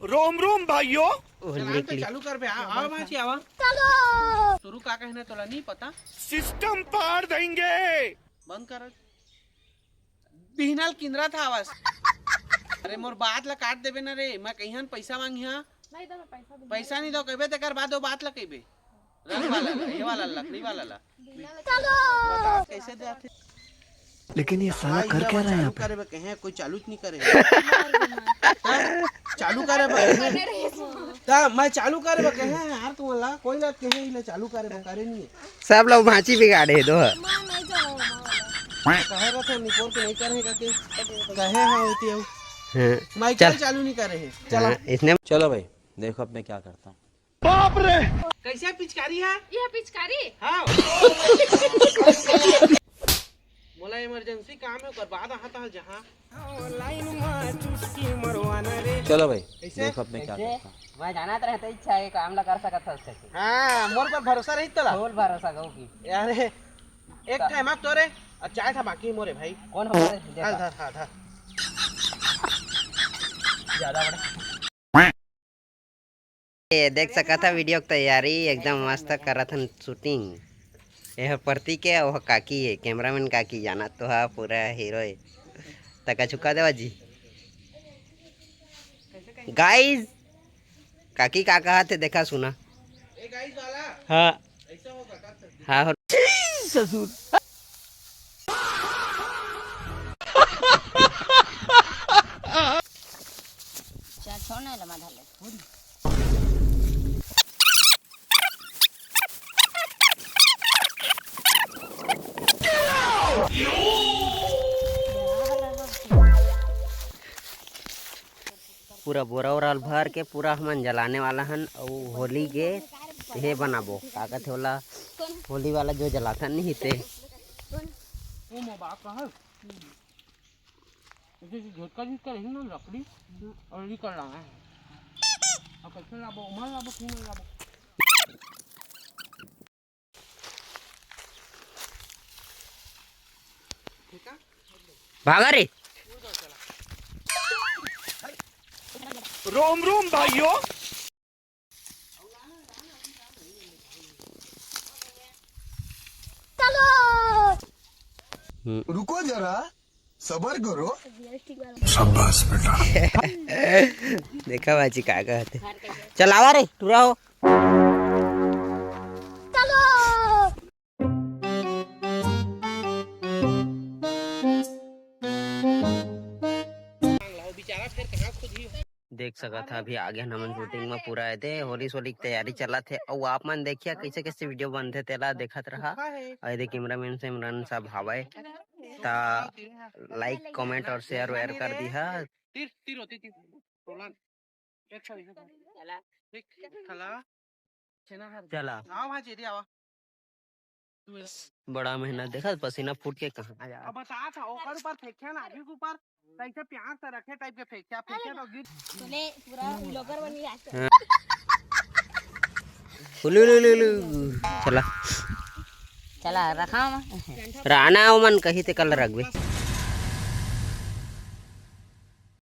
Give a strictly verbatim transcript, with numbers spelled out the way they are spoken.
रोम रोम भाइयों। चला, तो चालू कर बे, आ, आवा, माची, आवा। शुरू का कहना तोला नहीं पता? सिस्टम पार देंगे। बंद कर। बिहनल किंदरा था आवाज। अरे, मोर बात ला काट देबे ना रे, मैं कहियन पैसा मांगिहा। नहीं तो मैं पैसा भी पैसा नहीं दो कहबे, तेकर बाद वो बात ला कहबे। रंग वाला ला, ये वाला, लकड़ी वाला ला। बता, कैसे दे आथे? लेकिन ये साला कर क्या रहा है यहाँ पे? करे बे कहे, कोई चालू च नहीं करे। तब चालू करे बे कहे। तब मैं चालू करे बे कहे, यार, तू ला कोई ना कहे, इले चालू करे बे, करे नहीं है। सब लोग भांची बिगाड़े हे दो। कहे रहे थे, निपोर के नहीं करे हे, कहे, कहे हाँ होती है। हाँ, मैं क्या चल। चालू नहीं करे हे? चला। हाँ, इसने चलो भाई, देखो अब मैं क्या करता हूँ। बाप रे। कैसे पिचकारी है? यह पिचकारी? हाँ। मोला इमरजेंसी काम है, ओकर बाद आहा ता जहाँ। चलो भाई, कैसे? देखो अब मैं क्या कैसे? करता हूँ। मैं जानत रहते इच्छा है, काम ला कर सकत हस कैसे? हाँ, मोर पर भरोसा रही तोला। बोल भरोसा गौ की। यार, एक टाइम आप तोरे, और चाय था बाकी मोरे भाई। कौन हो रे? देखा। धर, धर, धर। ज्यादा बड़ा। ये देख सकत हा वीडियो के तैयारी एकदम मस्त करत हन शूटिंग। ये ह प्रतीक है, वो काकी है, कैमरामैन काकी, जाना तो हा पूरा हीरो है। तका झुका देवा जी। गाइस, काकी का कहा थे, देखा सुना। हाँ। हाँ, हो। ससुर। चल, छोड़ ना, लमा धर ले। पूरा बोरा ओरा भर के पूरा हमन जलाने वाला हन। अउ होली के हे बनाबो, का कथे ओला, होली वाला जो जलाथन नहीं ते। झटका झटका रही ना लकड़ी और निकल रहा है। अब कैसे लाबो, उमर लाबो, क्यों लाबो? भागा रे। रोम रोम भाइयों। रुको जरा, सबर करो। शाबाश बेटा। देखा बाजी का कहते। चलावा रे, टूरा हो। देख सकत हा, अभी आगे हमन शूटिंग में पूरा एदे होली सोली के तैयारी चलत हे। अउ आप मन देखिया कैसे कैसे वीडियो बनथे, तेला देखत रहा। अउ एदे कैमरामैन सिमरन सब हावय, त लाइक, कमेंट और शेयर वेयर कर दिहा। तीर, तीर होती, तीर। रोलन। एक छड़ी, एक छड़ी। चला। ठीक, चला। छेना हर। चला। आवा भांजी, एदे आवा। तू एदे। बड़ा मेहनत, देखा पसीना फूट के कहाँ आया। अब बता था, ओकर ऊपर फेंकिया ना, आदमी के ऊपर। कैसे प्यार से रखे टाइप के फेंकिया, फेंकिया तो गिर। तूने पूरा vlogger बन गया। हाँ। उलु, उलु, उलु, उलु। चला। चला, रखा हम। राना ओमन कही ते कल रखबे।